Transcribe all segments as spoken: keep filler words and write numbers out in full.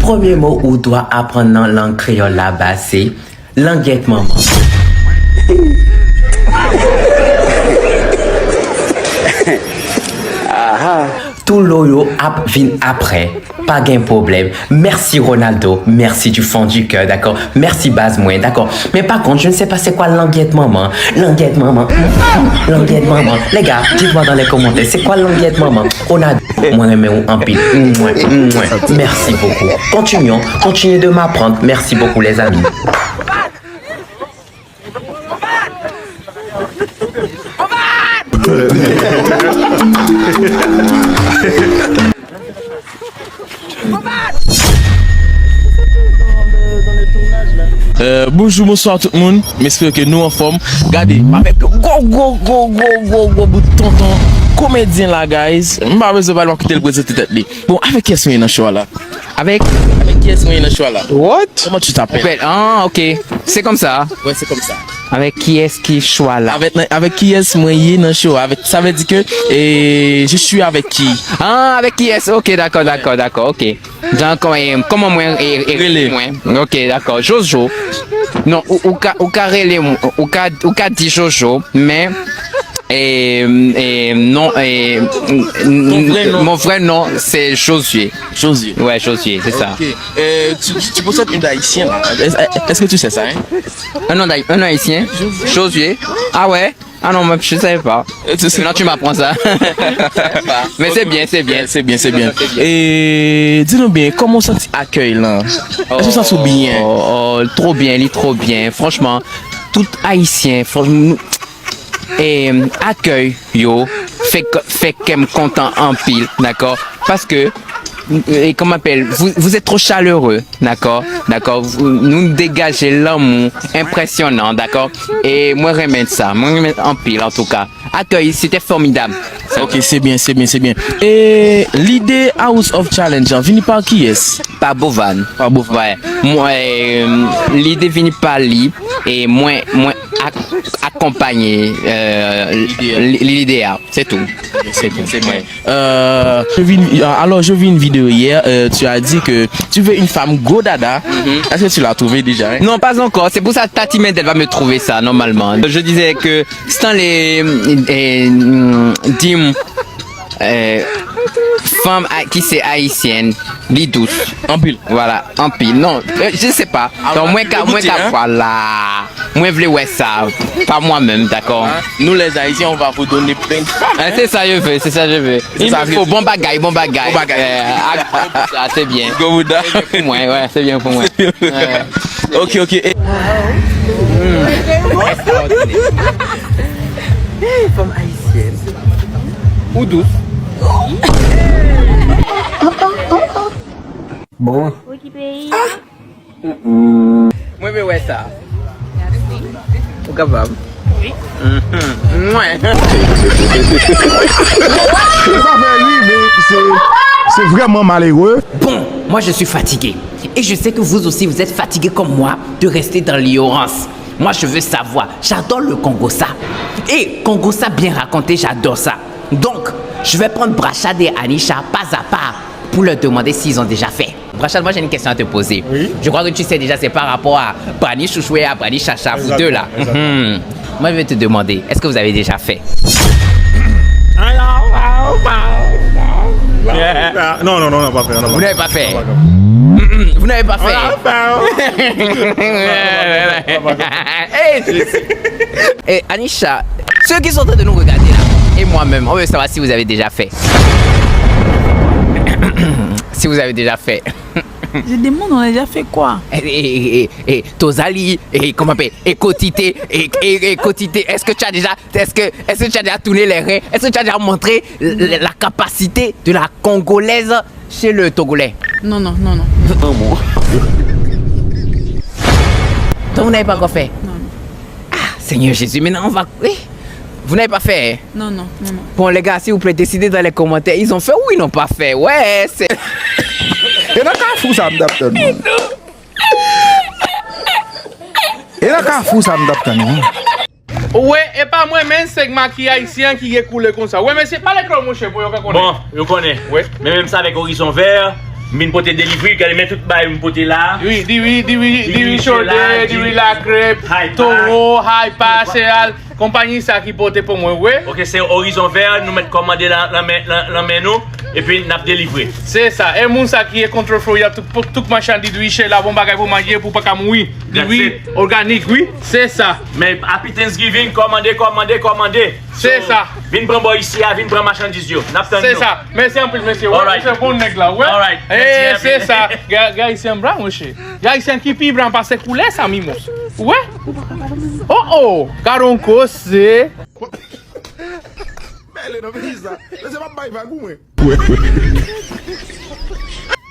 Premye mo ou dwe aprann nan lang kreyòl la, ba, se langyèt manman. Tout lo yo ap vin apre. Pa gen pwoblèm. Merci Ronaldo. Merci du fond du cœur, dakò? Merci baz mwen, dakò? Mais par contre, je ne sais pas c'est quoi langyèt manman. Langyèt manman. Mm, mm, langyèt manman. Les gars, dites-moi dans les commentaires, c'est quoi langyèt manman? Ronaldo, mwen renmen ou anpil. Mwen, mwen. Merci beaucoup. Continuons, continuez de m'apprendre. Merci beaucoup, les amis. Euh, bonjou, bonswa tout moun. M espere ke nou anfòm. Gade, m avèk gwo, gwo, gwo, gwo, gwo, gwo bout tonton komedyen la, guys. M pa bezwen pale, m ap kite l prezante tèt li. Bon, avèk kiyès nou ye nan show a la? Avec Avèk kiyès nou ye nan show a la? What? Comment tu t'appelles? Appelle. Ah, ok. C'est comme ça. Ouais, c'est comme ça. Avec qui est-ce qui choix là? Avec, avec qui est-ce mwen ye nan show a? Avec, ça veut dire que eh, je suis avec qui? Ah, avec qui est-ce? Ok, d'accord, d'accord, d'accord. Ok. Donc, eh, comment moi, eh, eh, Rele. Moi. Ok, d'accord. Jojo. Non, ou, ou ka, ou ka rele, ou ka, ou ka di Jojo, mais eh, eh, non, eh, Ton vrai nom. Mon vrai nom, c'est Josué. Josué. Ouais, Josué, c'est ça. Ok. Euh, tu, tu, tu possèdes une d'haïtienne là. Est-ce, est-ce que tu sais ça, hein? Un nom d'Haï- un nom haïtien? Josué. Ah ouais? Ah non, moi, je savais pas. Euh, tu sais- Maintenant, tu m'apprends ça. Mais c'est bien, c'est bien. C'est bien, c'est bien. Et dis-nous bien, comment ça t'accueille là? Est-ce que ça se bien? Oh, oh, trop bien, il est trop bien. Franchement, tout haïtien, franchement, eh, akèy yo fè, fè kè m kontan anpil, dakò? Paske, eh, comment appelle, vous, vous êtes trop chaleureux, dakò? Dakò? Vous- Nou degaje lanmou enpresyonan, dakò? E mwen renmen sa, mwen renmen anpil, antouka. Akèy, c'était formidable. Ok, c'est bien, c'est bien, c'est bien. Et l'idée House of Challenge, hein, vini par qui est? Pa Bovan. Pa Bovan. Ouais. Mwen, eh, lide vini pa li, e mwen, mwen ak, akonpanye eh, Lide a. li- lide a. C'est tout. C'est bien, c'est bien. Euh, je vis une- euh, alors, je vis une vidéo hier. Euh, tu as dit que tu veux une femme gros dada. Est-ce que tu l'as trouvé déjà, hein? Non, pas encore. C'est pour ça que Tati Mendel va me trouver ça, normalement. Je disais que Stanley, eh, di m, eh, fanm a- ki se ayisyèn, li dous. Anpil. Voilà, anpil. Non, eh, je sais pas. Donc, mwen ka, mwen ka, voilà. Mwen vle wè sa pa mwen menm, dakò? Nous les Haïtiens, on va vous donner plein de femmes. Eh, c'est ça je veux, c'est ça je veux. Il me faut bon bagay, bon bagay. Bon bagay. Eh, ak- sa, c'est bien. Go bouda. C'est bien pour moi, ouais, c'est bien pour moi. Ouais. Ok, ok. Et- Hey, fanm ayisyèn. Ou dous. Bon. Mwen vle wè sa. Ou kapab. Wi. Mwen. Se pa vre, wi, men se, se vrèman malere. Bon, moi je suis fatigué. Et je sais que vous aussi, vous êtes fatigué comme moi de rester dans l'ignorance. Moi, je veux savoir. J'adore le Congo ça. Et Congo ça bien raconté, j'adore ça. Donc, je vais prendre Brachad et Anisha pas à part pour leur demander s'ils ont déjà fait. Brachad, moi j'ai une question à te poser. Oui. Je crois que tu sais déjà, c'est par rapport à Brani Chouchoué et à Brani Chacha, vous Exactement, deux là. exactement. Mhm. Moi je vais te demander, est-ce que vous avez déjà fait? Ah, non, non, non, non, pas fait. Non, Vous n'avez pas fait? Non, pas fait. Mm-mm, vous n'avez pas fait. Ah, pas fait. Hey, Jésus. Et Anisha, ceux qui sont en train de nous regarder là, et moi-même, on veut savoir si vous avez déjà fait. Si vous avez déjà fait. Je demande, on a déjà fait quoi? Et, et, et, et Tozali, et comment on appelle, et Kotite, et, et, et Kotite, est-ce que tu as déjà, est-ce que, est-ce que tu as déjà tourné les reins? Est-ce que tu as déjà montré la, la capacité de la Congolaise chez le Togolais? Non, non, non, non. Donc vous n'avez pas encore fait? Non, non. Ah, Seigneur Jésus, maintenant on va, oui. Vous n'avez pas fait? Non, non, non, non. Bon, les gars, s'il vous plaît, décidez dans les commentaires. Ils ont fait ou ils n'ont pas fait? Ouais, c'est. E nan kafou sa m t ap tann mwen. E nan kafou sa m t ap tann mwen. Wè, e pa mwen menm, se makiy ayisyen ki rekoule konsa. Wè, mesye, pale klè, monchè, pou yo ka konnen. Bon, yo konnen. Wi. Men menm sa avèk Horizon Vert, M vin pote delivri, gade men tout bagay m pote la. Wi, diri, diri, diri chode, diri lakrèp, towo, hay pa, seyal. Konpayi sa ki pote pou mwen, wi. Ok, se Horizon Vert, nou mèt kòmande lan, lan men, lan, lan men nou, epi n ap delivre. Se sa. E moun sa ki e Control Florida, tout, tout machandiz diri chè la, bon bagay pou manje, pou pa ka mouri. Diri òganik, wi. Se sa. Men, happy Thanksgiving, kòmande, kòmande, kòmande. Se sa. Vin pran bò isi a, vin pran machandiz yo. N ap tann nou. Se sa. Mèsi anpil, mesye. Wè, se bon nèg la, wè. E, se sa. Gay, gay, se yon blan, mesye. Gay, se yon ki pi blan pase koulè sa, Mimos. Wè. Oh, oh. Karon kose. Mele nan peyi sa. Mesye, pa bay vag ou mwen.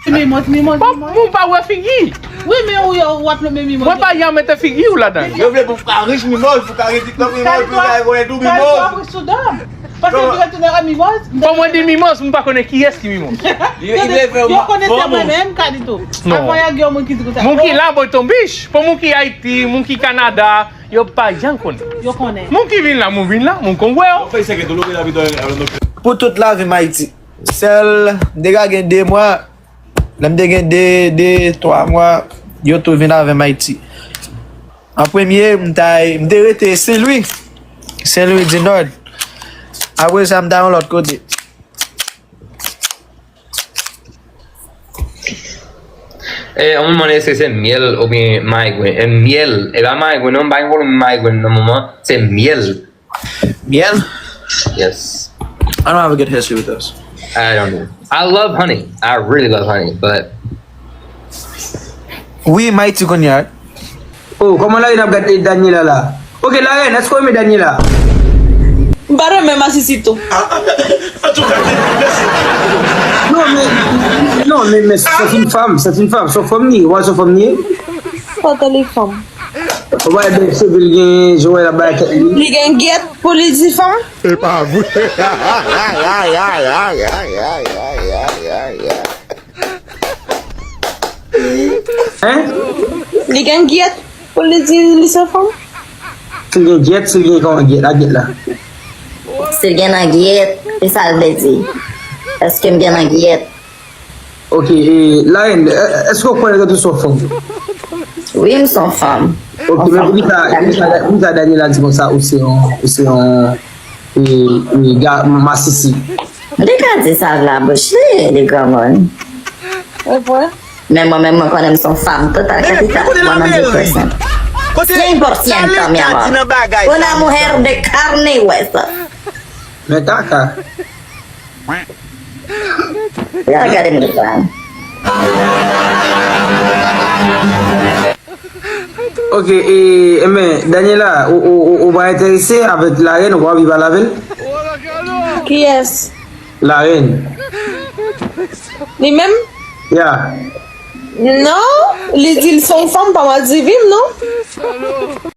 Mimòz, mimòz, mimòz. Bon, moun pa wè figi. Wi, men ou yo, w ap lonmen mimòz. Mwen pa janm mete figi w ladan. Yo vle pou w ka rich mimòz, pou w ka rete tank mimòz, pou w ka konnen tou mimòz. Paske yo retounen an mimòz. Bon, mwen di mimòz, m pa konnen kiyès ki mimòz. Yo konnen se mwen menm, Kalito. Non. Avan y a gen yon moun ki di konsa. Moun ki la, boy, ton bich. Pou moun ki Ayiti, moun ki Kanada, yo pa janm konnen. Yo konnen. Moun ki vin la, moun vin la, moun konn wè yo. Pou tout lavi m Ayiti. Sèl, m te ka gen de mwa, lè m te gen de, de, twa mwa, yo tou vin avè m Ayiti. An premye, m t al, m te rete Sen Lwi, Sen Lwi di Nò. Apre sa, m t al yon lòt kote. E, yon moun mande èske se myèl oubyen mayigwen. E myèl, e pa mayigwen non, m pa gen pwoblèm mayigwen nan moman, se myèl. Myèl? Yes. I don't have a good history with those. I don't know. I love honey. I really love honey, but Wi, m Ayiti kounye a. Oh, kòman Larèn ap gade Daniela la? Ok, Larèn, èske w renmen Daniela? M pa renmen masisi tou. Antouka, mèsi. Non, men, non, men, men, se yon fanm, se yon fanm, se yon fanm li ye, w wè se yon fanm li ye? Pantan li fanm. Ou pa wè bèl cheve l gen, jan w wè l ap bay tèt li? Li gen gyèt pou li di fanm? Se pa vre. Hein? Li gen gyèt pou li di li se fanm? Si l gen gyèt, si l gen kòman gyèt, a gyèt la. Si l gen nan gyèt, se sa l vle di. Èske m gen nan gyèt? Ok, e, Larèn, e, èske w kwè nan tout sa w fanm? Wi, m se yon fanm. Ok, men poukisa, poukisa, poukisa Daniela di konsa ou se yon, ou se yon, e, e, ga-, masisi? M te ka di sa ak labouch li, li granmoun. E vre? Men mwen menm, mwen konnen m se yon fanm total kapital. Mwen menm, je fè senp. Cien por ciento, mi amor. Una mujer de carne y hueso. Men kaka. Yo gade m devan. Ok, e, enben, Daniela, ou, ou, ou, ou pa enterese avèk Larèn, ou pa anvi pale avè l? Kiyès? Larèn. Li menm? Ya. Non, li di l se yon fanm, pa madivi m, non.